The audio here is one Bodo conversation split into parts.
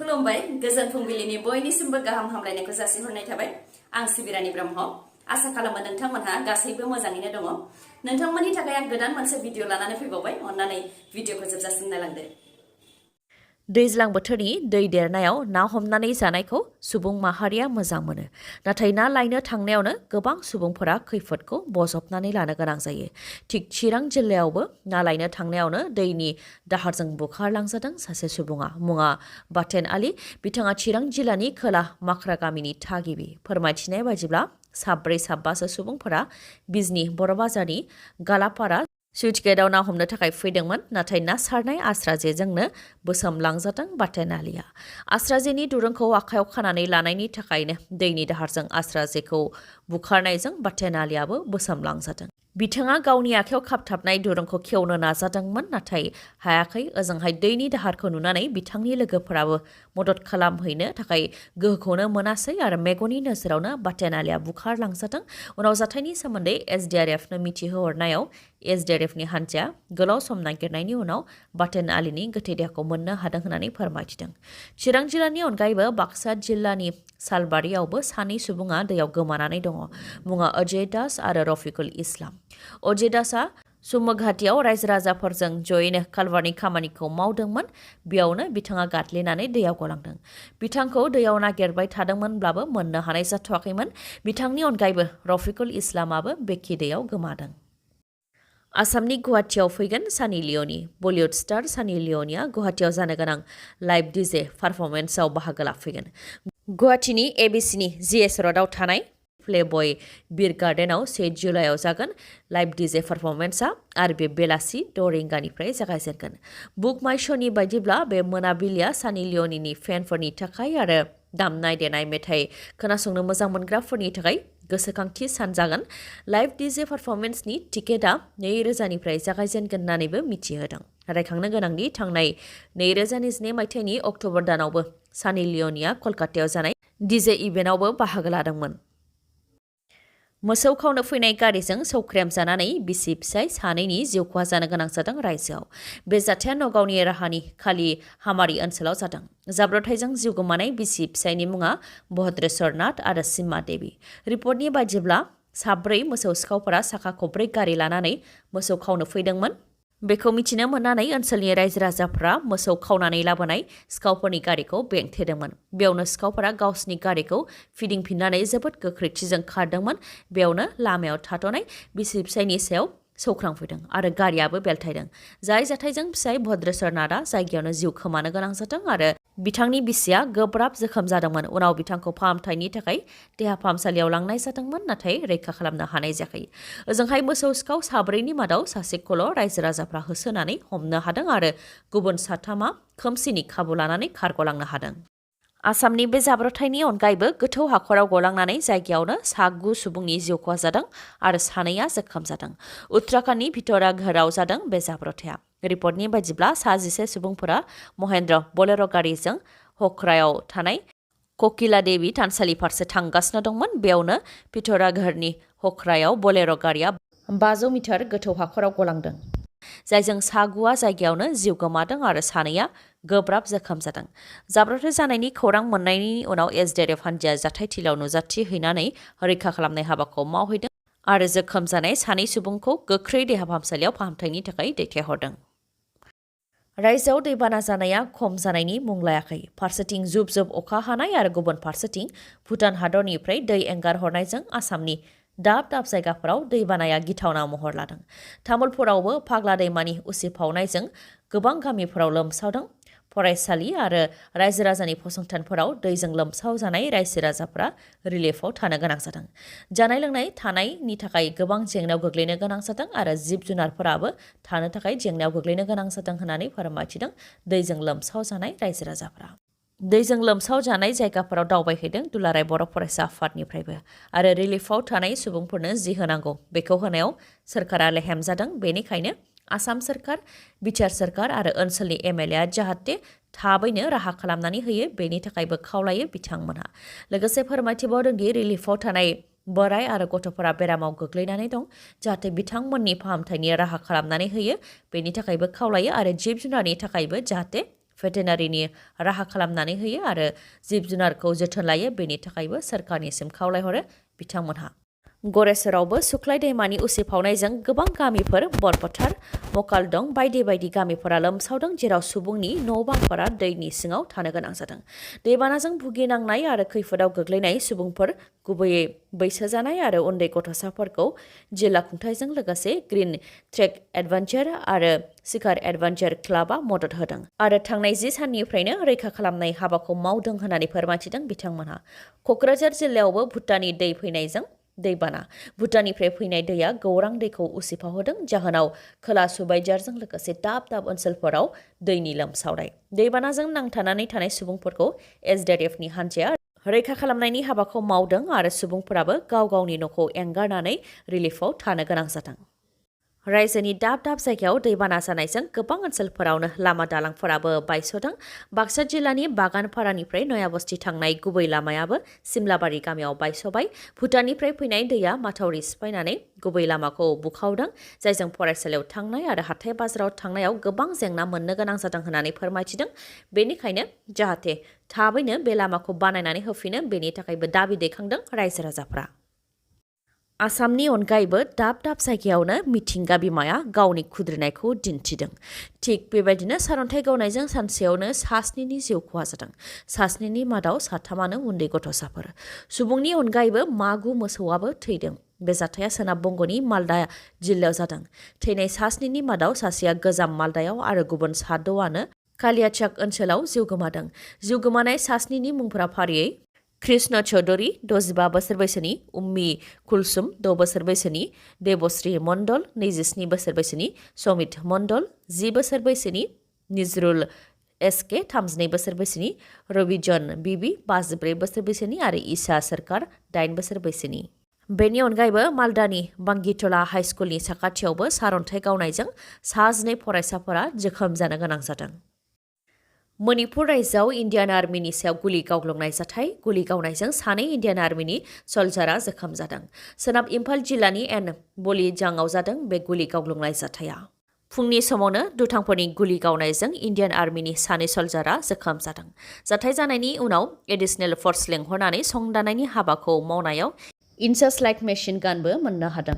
खुलुमबाय गोजोन फुंबिलिनि बयनिसिमबो गाहाम हामलायनायखौ जासिहरनाय थाबाय आं सिबिरानि ब्रह्म आसा खालामो नोंथांमोनहा गासैबो मोजाङैनो दङ नोंथांमोननि थाखाय आं गोदान मोनसे भिडिअ लानानै फैबावबाय अन्नानै भिडिअखौ जोबजासिम नायलांदो दैज्लां बोथोरनि दै देरनायाव ना हमनानै जानायखौ सुबुं माहारिया मोजां मोनो नाथाय ना लायनो थांनायावनो गोबां सुबुंफोरा खैफोदखौ बजबनानै लानो गोनां जायो थिग चिरां जिल्लायावबो ना लायनो थांनायावनो दैनि दाहारजों बुखारलांजादों सासे सुबुङा मुङा बाटेन आली बिथाङा चिरां जिल्लानि खोला माख्रा गामिनि थागिबि फोरमायथिनाय बायदिब्ला साब्रै साबासो सुबुंफोरा बिजनी बर' बाजारनि गालापारा सुइच गेटआव ना हमनो थाखाय फैदोंमोन नाथाय ना सारनाय आस्रा जेजोंनो बोसोमलांजादों बाटेन आलीया आस्रा जेनि दुरुंखौ आखायाव खानानै लानायनि थाखायनो दैनि दाहारजों आस्रा जेखौ बुखारनायजों बाटेन आलीयाबो बोसोमलांजादों बिथाङा गावनि आखायाव खाबथाबनाय दुरुंखौ खेवनो नाजादोंमोन नाथाय हायाखै ओजोंहाय दैनि दाहारखौ नुनानै बिथांनि लोगोफोराबो मदद खालामहैनो थाखाय गोहोखौनो मोनासै आरो मेगननि नोजोरावनो बाटेन आलीया बुखारलांजादों उनाव जाथायनि सोमोन्दै SDRFनो मिथिहोहरनायाव SDRFनि हान्जाया गोलाव सम नागिरनायनि उनाव बाटेन आलीनि गोथै देहाखौ मोननो हादों होननानै फोरमायथिदों चिरां जिल्लानि अनगायैबो बाक्सा जिल्लानि सालबारियावबो सानै सुबुङा दैयाव गोमानानै दङ मुङा अजय दास आरो रफिकुल इस्लाम अजय दासआ सुमघाटियाव रायजो राजाफोरजों जयैनो कालभारनि खामानिखौ मावदोंमोन बेयावनो बिथाङा गादलिनानै दैयाव गलांदों बिथांखौ दैयाव नागिरबाय थादोंमोनब्लाबो मोननो हानाय जाथ'वाखैमोन बिथांनि अनगायैबो रफिकुल इस्लामाबो बेखि दैयाव गोमादों आसामनि गुवाहाटियाव फैगोन सानी लिय'नी बलिउड स्टार सानी लिय'नीआ गुवाहाटियाव जानो गोनां लाइभ डीजे पारफर्मेन्सआव बाहागो लाफैगोन गुवाहाटिनि ABCनि GS र'डआव थानाय प्लेबय बिर गार्डेनाव 1 जुलाइआव जागोन लाइभ डीजे पारफर्मेन्सआ आरो बे बेलासि 6 रिंगानिफ्राय जागायजेनगोन बुक माइ श'नि बायदिब्ला बे मोनाबिलिया सानी लिय'नीनि फेनफोरनि थाखाय आरो दामनाय देनाय मेथाइ खोनासंनो मोजां मोनग्राफोरनि थाखाय गोसोखांथि सान जागोन लाइभ डीजे पारफर्मेन्सनि टिकेटआ 2,000निफ्राय जागायजेनगोन होननानैबो मिथिहोदों रायखांनो गोनांदि थांनाय 2022 मायथाइनि अक्ट'बर दानावबो सानी लिय'नीआ कलकातायाव जानाय डीजे इभेन्टआवबो बाहागो लादोंमोन मोसौ खावनो फैनाय गारिजों सौख्रेमजानानै बिसि फिसाय सानैनि जिउ खहा जानो गोनां जादों रायजोआव बे जाथाया नगावनि राहानि खालि हामारि ओनसोलाव जादों जाब्रबथायजों जिउ गोमानाय बिसि फिसायनि मुङा भद्रेश्वर नाथ आरो सीमा देवी रिपर्टनि बायदिब्ला साब्रै मोसौ सिखावफोरा साखा खब्रै गारि लानानै मोसौ खावनो फैदोंमोन बेखौ मिथिनो मोननानै ओनसोलनि रायजो राजाफोरा मोसौ खावनानै लाबोनाय सिखावफोरनि गारिखौ बेंथेदोंमोन बेयावनो सिखावफोरा गावसिनि गारिखौ फिदिंफिननानै जोबोद गोख्रैथिजों खारदोंमोन बेयावनो लामायाव थाथ'नाय बिसि फिसायनि सायाव सौख्रांफैदों आरो गारियाबो बेलथायदों जाय जाथायजों फिसाय भद्रेश्वर नाथआ जायगायावनो जिउ खोमानो गोनां जादों आरो बिथांनि बिसिया गोब्राब जोखोम जादोंमोन उनाव बिथांखौ फाहामथायनि थाखाय देहा फाहामसालियाव लांनाय जादोंमोन नाथाय रैखा खालामनो हानाय जायाखै ओजोंहाय मोसौ सिखाव साब्रैनि मादाव सासेखौल' रायजो राजाफ्रा होसोनानै हमनो हादों आरो गुबुन साथामा खोमसिनि खाबु लानानै खारग'लांनो हादों आसामनि बे जाब्रबथायनि अनगायैबो गोथौ हाखराव गलांनानै जायगायावनो 9 सुबुंनि जिउ खहा जादों आरो 2 जोखोम जादों उत्तराखन्डनि भितराघराव जादों बे जाब्रबथाया रिपर्टनि बायदिब्ला 11 सुबुंफोरा महेन्द्र बोलेर' गारिजों हख्रायाव थानाय ककिला देवी थानसालि फारसे थांगासिनो दंमोन बेयावनो भितराघरनि हख्रायाव बोलेर' गारिया 500 मिटार गोथौ हाखराव गलांदों जायजों 9 जायगायावनो जिउ गोमादों आरो 2 गोब्राब जोखोम जादों जाब्रबथाय जानायनि खौरां मोननायनि उनाव SDRF हान्जाया जाथायथिलियाव नुजाथि हैनानै रैखा खालामनाय हाबाखौ मावहैदों आरो जोखोम जानाय 2 सुबुंखौ गोख्रै देहा फाहामसालियाव फाहामथायनि थाखाय दैथायहरदों रायजोआव दैबाना जानाया खम जानायनि मुं लायाखै फारसेथिं जुब जुब अखा हानाय आरो गुबुन फारसेथिं भुटान हादरनिफ्राय दै एंगारहरनायजों आसामनि दाब दाब जायगाफोराव दैबानाया गिथावना महर लादों तामुलपुरावबो फाग्ला दैमानि उसिफावनायजों गोबां गामिफोराव लोमसावदों फरायसालि आरो रायजो राजानि फसंथानफोराव दैजों लोमसाव जानाय रायजो राजाफोरा रिलिफआव थानो गोनां जादों जानाय लोंनाय थानायनि थाखाय गोबां जेंनायाव गोग्लैनो गोनां जादों आरो जिब जुनारफोराबो थानो थाखाय जेंनायाव गोग्लैनो गोनां जादों होननानै फोरमायथिदों दैजों लोमसाव जानाय रायजो राजाफोरा दैजों लोमसाव जानाय जायगाफोराव दावबायहैदों दुलाराय बर' फरायसा आफादनिफ्रायबो आरो रिलिफआव थानाय सुबुंफोरनो जि होनांगौ बेखौ होनायाव सोरखारा लेहेम जादों बेनिखायनो आसाम सोरखार बिटिआर सोरखार आरो ओनसोलनि MLA जाहाथे थाबैनो राहा खालामनानै होयो बेनि थाखायबो खावलायो बिथांमोनहा लोगोसे फोरमायथिबावदों दि रिलिफआव थानाय बोराय आरो गथ'फोरा बेरामाव गोग्लैनानै दं जाहाथे बिथांमोननि फाहामथायनि राहा खालामनानै होयो बेनि थाखायबो खावलायो आरो जिब जुनारनि थाखायबो जाहाथे भेटेनारिनि राहा खालामनानै होयो आरो जिब जुनारखौ जोथोन लायो बेनि थाखायबो सोरखारनिसिम खावलायहरो बिथांमोनहा। गरेसरावबो सुख्लाय दैमानि उसिफावनायजों गोबां गामिफोर बरपथार मकालदं बायदि बायदि गामिफोरा लोमसावदों जेराव सुबुंनि न' बांफोरा दैनि सिङाव थानो गोनां जादों। दैबानाजों भुगिनांनाय आरो खैफोदाव गोग्लैनाय सुबुंफोर गुबैयै बैसो जानाय आरो उन्दै गथ'साफोरखौ जिल्ला खुंथायजों लोगोसे ग्रीन ट्रेक एडभेन्चार आरो सिकार एडभेन्चार क्लाबा मदद होदों आरो थांनाय 10 साननिफ्रायनो रैखा खालामनाय हाबाखौ मावदों होननानै फोरमायथिदों बिथांमोनहा। क'क्राझार जिल्लायावबो भुटाननि दै फैनायजों दैबाना। भुटाननिफ्राय फैनाय दैया गौरां दैखौ उसिफावहोदों जाहोनाव खोला सुबाइजारजों लोगोसे दाब दाब ओनसोलफोराव दैनि लोमसावनाय। दैबानाजों नांथानानै थानाय सुबुंफोरखौ SDFनि हान्जाया रैखा खालामनायनि हाबाखौ मावदों आरो सुबुंफोराबो गाव गावनि न'खौ एंगारनानै रिलिफआव थानो गोनां जादों। रायजोनि दाब दाब जायगायाव दैबाना जानायजों गोबां ओनसोलफोरावनो लामा दालांफोराबो बायस'दों। बाक्सा जिल्लानि बागानपारानिफ्राय नयाबस्थि थांनाय गुबै लामायाबो सिमलाबारि गामियाव बायस'बाय। भुटाननिफ्राय फैनाय दैया माथावरि सिफायनानै गुबै लामाखौ बुखावदों जायजों फरायसालियाव थांनाय आरो हाथाय बाजाराव थांनायाव गोबां जेंना मोननो गोनां जादों होननानै फोरमायथिदों। बेनिखायनो जाहाथे थाबैनो बे लामाखौ बानायनानै होफिनो बेनि थाखायबो दाबि दैखांदों रायजो राजाफ्रा। आसामनि अनगायैबो दाब दाब जायगायावनो मिथिंगा बिमाया गावनि खुद्रिनायखौ दिन्थिदों। थिग बेबायदिनो सारन्थाइ गावनायजों सानसेयावनो 7 जिउ खहा जादों। 7 मादाव 3 उन्दै गथ'साफोर। सुबुंनि अनगायैबो मागु मोसौआबो थैदों। बे जाथाया सोनाब बंग'नि मालदा जिल्लायाव जादों। थैनाय 7 मादाव सासेया गोजाम मालदायाव आरो गुबुन 6 कालियाचाक ओनसोलाव जिउ गोमादों। जिउ गोमानाय 7 मुंफोरा फारियै कृष्ण चौधुरी 65 बोसोर बैसोनि, उम्मी कुलसुम 6 बोसोर बैसोनि, देबश्री मण्डल 27 बोसोर बैसोनि, समित मण्डल 10 बोसोर बैसोनि, निजरुल SK 32 बोसोर बैसोनि, रबिजन बिबि 54 बोसोर बैसोनि आरो ईसा सरकार 8 बोसोर बैसोनि। बेनि अनगायैबो मालदानि बांगिटला हाइस्कुलनि साखाथियावबो सारन्थाइ गावनायजों 12 फरायसाफोरा जोखोम जानो गोनां जादों। मणिपुर रायजोआव इन्डियान आर्मिनि सायाव गुलि गावग्लुंनाय जाथाय। गुलि गावनायजों 2 इन्डियान आर्मिनि सल्जारा जोखोम जादों। सोनाब इम्फाल जिल्लानि बलिजांआव जादों बे गुलि गावग्लुंनाय जाथाया। फुंनि समावनो दुथांफोरनि गुलि गावनायजों इन्डियान आर्मिनि 2 सल्जारा जोखोम जादों। जाथाय जानायनि उनाव एडिशनेल फर्स लेंहरनानै संदाननायनि हाबाखौ मावनायाव इनसास लाइट मेसिन गानबो मोननो हादों।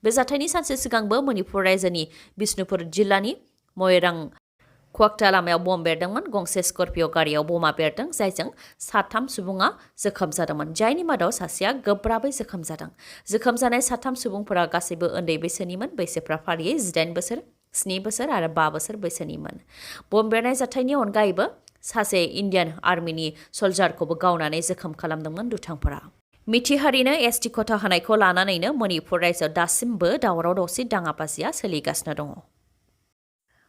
बे जाथायनि सानसे सिगांबो मणिपुर रायजोनि बिष्णुपुर जिल्लानि मोइरां क्वाक्टा लामायाव बम बेरदोंमोन। गंसे स्कर्पिय' गारियाव बमा बेरदों जायजों 3 सुबुङा जोखोम जादोंमोन जायनि मादाव सासेया गोब्राबै जोखोम जादों। जोखोम जानाय 3 सुबुंफोरा गासैबो उन्दै बैसोनिमोन। बैसोफ्रा फारियै 18 बोसोर, 7 बोसोर आरो 5 बोसोर बैसोनिमोन। बम बेरनाय जाथायनि अनगायैबो सासे इन्डियान आर्मिनि सल्जारखौबो गावनानै जोखोम खालामदोंमोन दुथांफोरा। मिथिहारिनो ST खथा होनायखौ लानानैनो मणिपुर रायजोआव दासिमबो दावराव दावसि दाङाबाजिया सोलिगासिनो दङ।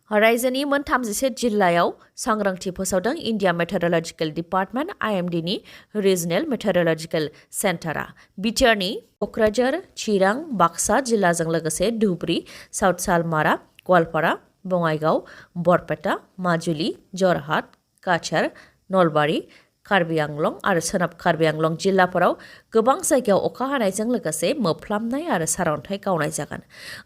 रायजोनि मोन 37 जिल्लायाव सांग्रांथि फोसावदों इन्डिया मेटेरलजिकेल डिपार्टमेन्ट IMDनि रिजनेल मेटेरलजिकेल सेन्टारा। बिटिआरनि क'क्राझार, चिरां, बाक्सा जिल्लाजों लोगोसे धुबरी, साउथ सालमारा, गवालपारा, बङाइगाव, बरपेटा, माजुलि, जरहाट, काछार, नलबारि, कार्बि आंलं आरो सोनाब कार्बि आंलं जिल्लाफोराव गोबां जायगायाव अखा हानायजों लोगोसे मोफ्लामनाय आरो सारअन्थाइ गावनाय जागोन।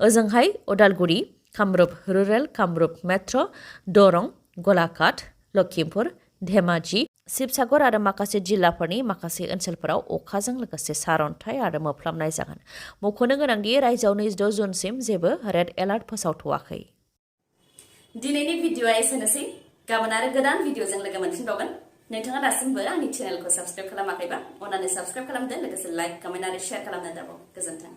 ओजोंहाय उदालगुरि, कामरुप रुरेल, कामरुप मेट्र', दरं, गलाघाट, लखिमपुर, धेमाजि, शिबसागर आरो माखासे जिल्लाफोरनि माखासे ओनसोलफोराव अखाजों लोगोसे सारअन्थाइ आरो मोफ्लामनाय जागोन। मख'नो गोनांदि रायजोआव 26 जुनसिम जेबो रेड एलार्ट फोसावथ'वाखै। दिनैनि भिडिअ'आ एसेनोसै। गाबोन आरो गोदान भिडिअ'जों लोगो मोनफिनबावगोन। नोंथाङा दासिमबो आंनि चेनेलखौ साबस्क्राइब खालामाखैबा अन्नानै साबस्क्राइब खालामदो लोगोसे लाइक, कमेन्ट आरो शेयार खालामनो दाबाव। गोजोन्थों।